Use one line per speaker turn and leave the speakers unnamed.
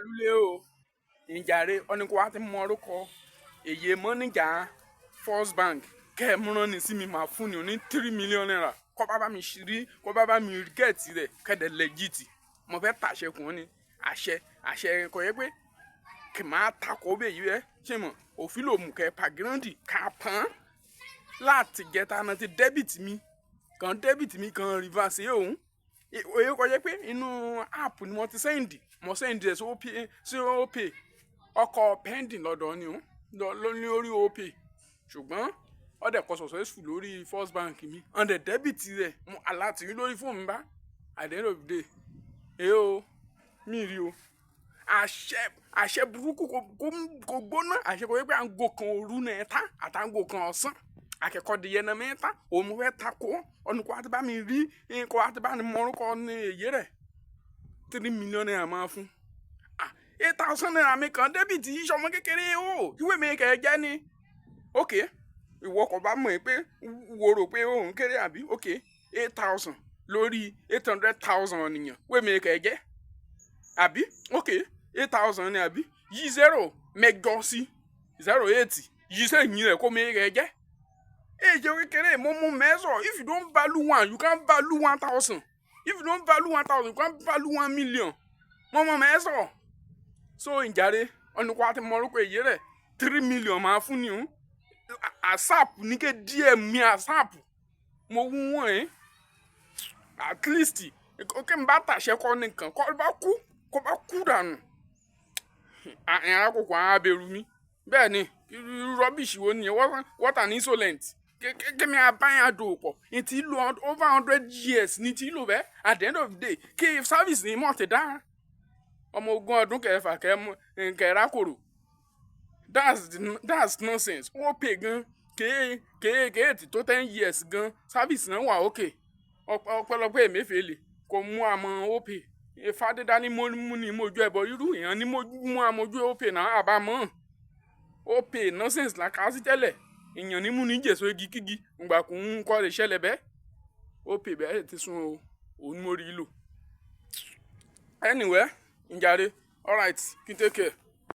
Lúlé o, ìjàre ọ̀nìkó wa ti mọ orúkọ èyí mọ́nìjà First Bank kẹ́ ẹ̀ múràn ní sí mi, máa fún ni ní ₦3 million kọ́ bá bá mi rí, kọ́ bá bá mi get rẹ̀ kẹ́dẹ̀ legit. Mo fẹ́ tàṣẹ kùn ní àṣẹ àṣẹ kò yẹ pé kì máa takò bẹ́ẹ̀ yìí rẹ̀ ṣé mọ̀ òfin ló mú kẹ́ pàgíràǹdì ká pọ́n láti jẹta náà ti debit mi kàn, debit mi kàn, reverse òun. Èyí kò yẹ pé inú app ni mo ti send, mo send rẹ̀ sí Opay, ọkọ̀ pending lọ́dọ̀ ni ó ní orí Opay, ṣùgbọ́n ó dẹ̀ kọ successful lórí First Bank mi, ó dẹ̀ debit rẹ̀ alert rí lórí fóònù mi bá. At the end of the day, èyí o mi rí o. Àṣẹ àṣẹ burúkú kò gbóná, àṣẹ kò yẹ pé àgbo kan òru náà ta àtàgò kan ọ̀sán akẹ́kọ̀ọ́ di yẹn náà mẹ́ta òun mo fẹ́ takò ọ̀nù kó àti bá mi rí kó àti bá mi mọ orúkọ ní èyí rẹ̀, ₦3 million máa fún. ₦8,000 mi kàn debit iṣẹ́ ọmọ kékeré o, ìwé mi kẹ̀ jẹ́ ni. Ok, ìwọ kò bá mọ̀ pé wo rò pé òun kéré àbí? Ok, 8,000 lórí 800,000 nìyẹn, ìwé mi kẹ̀ jẹ́ àbí? Ok, 8,000 ni àbí? Yí zero mẹ́jọ sí zero eight, yí sẹ́yìn rẹ̀ kó mi kẹ̀ jẹ́. Èjì kékeré mo mú mẹ́sọ̀. If you don't value one, you can value 1,000. If you don't value 1,000, you can value 1 million. Mo mọ mẹ́sọ̀. So ìjàre ọ̀nùkọ́ àti mọ̀rúkọ èyí rẹ̀, 3 million máa fún ni o. ASAP ní ké DM mi ASAP. Mo wú wọ́n ẹ́ at least kí n bá tàṣẹ kọ́ nìkan kọ́ bá kú, kọ́ bá kú dànù. Àyìn arákòkò àwọn abẹ́rù mi bẹ́ẹ̀ ni. Irú rubbish wo nìyẹn? What an insolent! Kí mi abáyà dòwò pọ̀ ní ti lo over 100 years ní ti lò bẹ́ẹ̀. At the end of the day, kí service ní mọ̀ ti dá ọmọ ogún ọdún kẹfà kẹrákòrò. That's nonsense. Ó pè gan kéé kéé kéé tí tó 10 years gan, service náà wà okay. Ọpẹ́lọpẹ́ Emefiele kò mú àmọ́ Opay. Ifádídá ní mú ní mojú ẹbọ irú èèyàn ní mú àmójú Opay náà àbámọ́ Opay nonsense là kà á sí tẹ́lẹ̀. Èèyàn ní mú ní jèso igi kígi ìgbà kò ń kọ́ lè ṣẹlẹ̀ bẹ́ẹ̀. Opay bẹ́ẹ̀ ti sún o, òun ni mo rí lò. Anyway, njàre, alright, kí n take care.